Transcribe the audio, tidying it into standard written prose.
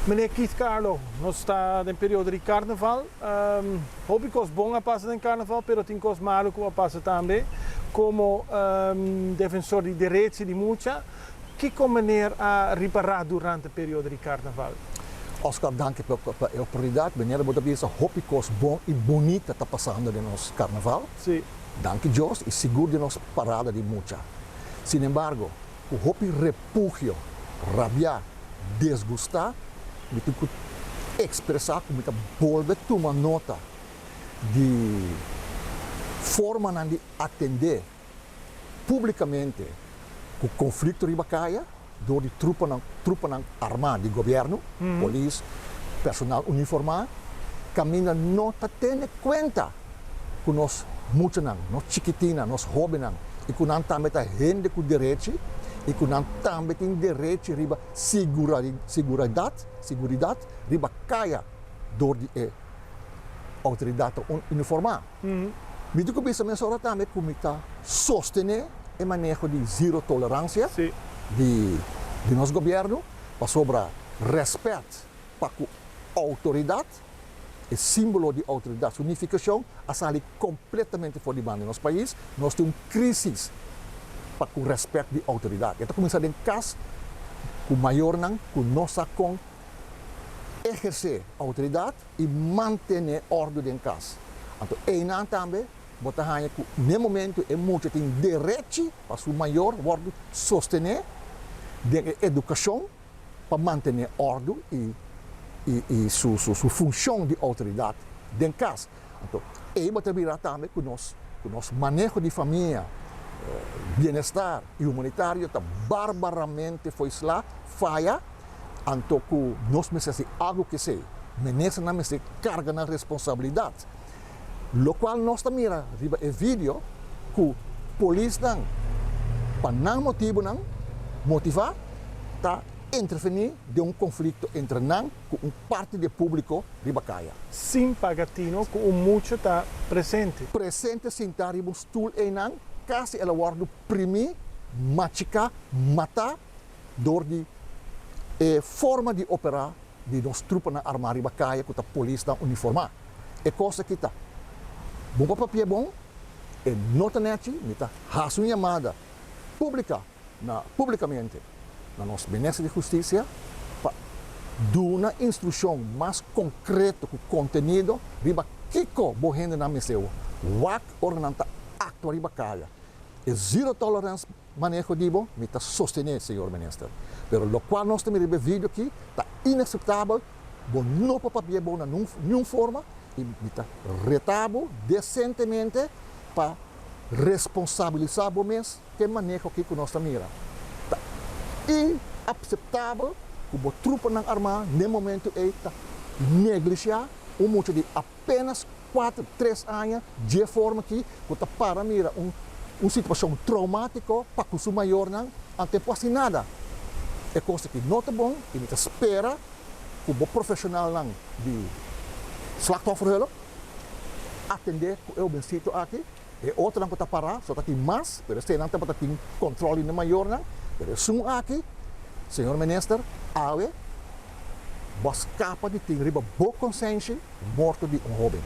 Meneer Keith Carlo, nos ta den periodo di carnaval. Hopi cos bon a pasa den carnaval, pero tin cos malo cu a pasa tambe. Como defensor di derechi di mucha, kico meneer a ripara durante periodo di carnaval? Oscar, danki pa e oportunidad. Meneer bo ta bisa hopi cos bon y bunita ta pasando den nos carnaval. Si. Danki Dios y sigur den nos parada di mucha. Sinembargo, cu hopi repugio, rabia, desgustá, mi tin ku ekspresá ku mi ta bolbe tuma nota di formanan di atendé públikamente ku konflikto riba kaya dor di trupanan trupanan armá di gobièrnu, polis, personal uniformá, kaminda no ta tene kuenta ku nos muchanan, nos chikitinnan, nos hóbennan i ku nan tambe ta hende ku derechi i ku nan tambe tin derechi riba siguridat, siguridat riba kaya dor di e outoridatnan uniformá. Mi tin ku bisa mesora tambe ku mi ta sostené e maneho di zero toleransia di di nos gobièrnu pasobra rèspèt pa ku outoridat, E simbolo di outoridat, su nifikashon a sali kompletamente for di banda. Nos pais nos tin un krisis pa ku rèspèt di outoridat. E ta kuminsá den kas ku mayornan ku no sa kon ehersé outoridat i mantené òrdu den kas. Anto einan tambe bo ta haña ku n'e momentu e mucha tin derechi pa su mayor wòrdu sostené den e edukashon. pa mantené òrdu i i su su funshon di outoridat den kas. Anto ei bo ta bira tambe ku nos ku nos maneho di famia, bienestar i humanitario ta barbaramente foislá, faya, anto ku nos mester hasi algu ku esei. Ministernan mester karga nan responsabilidat. Lokual nos ta mira riba e video ku polisnan pa nan motibunan motivá ta intervení den un konflikto entre nan ku un parti di e públiko riba kaya. Sin paga tino ku un mucha ta presente. Presente sintá riba un stul einan kasi el a wòrdu primí, machiká, matá dor di e forma di operá di nos trupanan armá riba kaya ku ta polisnan uniformá. E kos aki ta bon pa papia bon, e no ta nèchi, mi ta hasi un yamada públika na públikamente na nos Minister di Hustisia pa duna instrukshon mas konkreto ku kontenido riba kiko bo hendenan mester wak ora nan ta aktua riba kaya. E zero tolerance maneho di bo, mi ta sostené, señor Minister. Pero lokual nos ta mira riba e video aki ta inakseptabel, bo no por papia bo na niun forma i mi ta reta bo desentemente pa responsabilisá bo mes ku e maneho aki ku nos ta mira. Ta inapseptabel ku bo trupanan armá n'e momentu ei ta neglishá un mucha di apenas kuater, tres aña dje forma aki ku ta para mira un un situashon troumátiko pa ku su mayornan, anto e por hasi nada. E kos aki no ta bon i mi ta spera ku bo profeshonalnan di Slachtofferhulp atendé ku e hobensito aki. E otronan ku ta pará so ta tin mas, pero eseinan tabata tin kòntròl di nan mayornan. Pero esun aki, señor minister, awe bo a skapa di tin riba bo konsenshi morto di un hóben.